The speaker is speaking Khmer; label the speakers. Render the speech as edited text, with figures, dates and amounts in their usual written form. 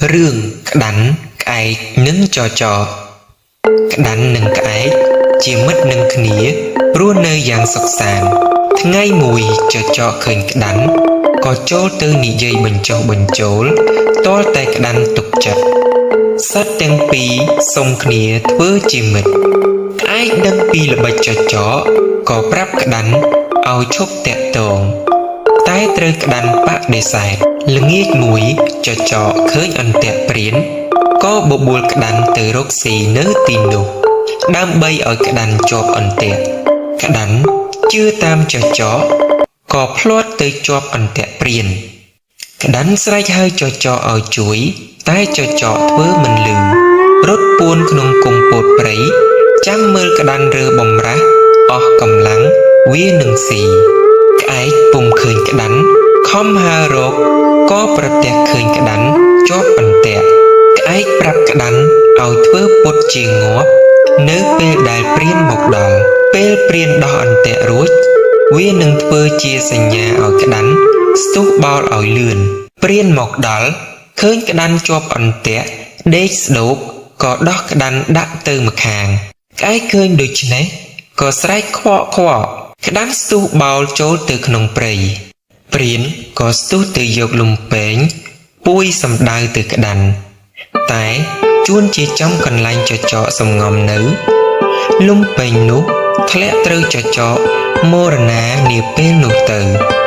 Speaker 1: រឿងក្តាន់ក្អែកនិងចចកក្តាន់និងក្អែកជាមិត្តនឹងគ្នារស់នៅយ៉ាងសុខសាន្តថ្ងៃមួយចចកឃើញក្តាន់ក៏ចូលទៅនិយាយបញ្ចុះបញ្ចូលទាល់តែក្តាន់ទុកចិត្តសត្វទាំងពីរសុំគ្នាធ្វើជាមិត្តក្អែកដឹងពីល្បិចចចកក៏ប្រាប់ក្តាន់ឲ្យឈប់តាក់ទង តែត្រូវក្តាន់បដិសេធល្ងាចមួយចចកឃើញអន្ទាក់ព្រានក៏បបួលក្តាន់ទៅរកស៊ីនៅទីនោះដើម្បីឲ្យក្តាន់ជាប់អន្ទាក់ក្តាន់ជឿតាមចចកក៏ភ្លាត់ទៅជាប់អន្ទាក់ព្រានក្តាន់ស្រែកហៅចចកឲ្យជួយតែចចកធ្វើមិនឮរត់ពួនក្នុងគុម្ពពោធិព្រៃចាំមើលក្តាន់រើបំរាស់អស់កម្លាំងវានឹងស៊ី ក្អែកពុំឃើញក្តាន់ខំហើររកក៏ប្រទះឃើញក្តាន់ជាប់អន្ទាក់ក្អែកប្រាប់ក្តាន់ឲ្យធ្វើពុតជាងាប់នៅពេលដែលព្រានមកដល់ពេលព្រានដោះអន្ទាក់រួចវានឹងធ្វើជាសញ្ញាឲ្យក្តាន់ស្ទុះបោលឲ្យលឿនព្រានមកដល់ឃើញក្តាន់ជាប់អន្ទាក់ដេកស្ដូកក៏ដោះក្តាន់ដាក់ទៅម្ខាងក្អែកឃើញដូច្នេះក៏ស្រែកខ្វក់ខ្វក់ក្តាន់ស្ទុះបោលចូលទៅក្នុងព្រៃព្រានក៏ស្ទុះទៅយកលំពែងពួយសំដៅទៅក្តាន់តែជួនជាចំកន្លែងចចកសំងំនៅលំពែងនោះធ្លាក់ត្រូវចចកមរណានាពេលនោះទៅ។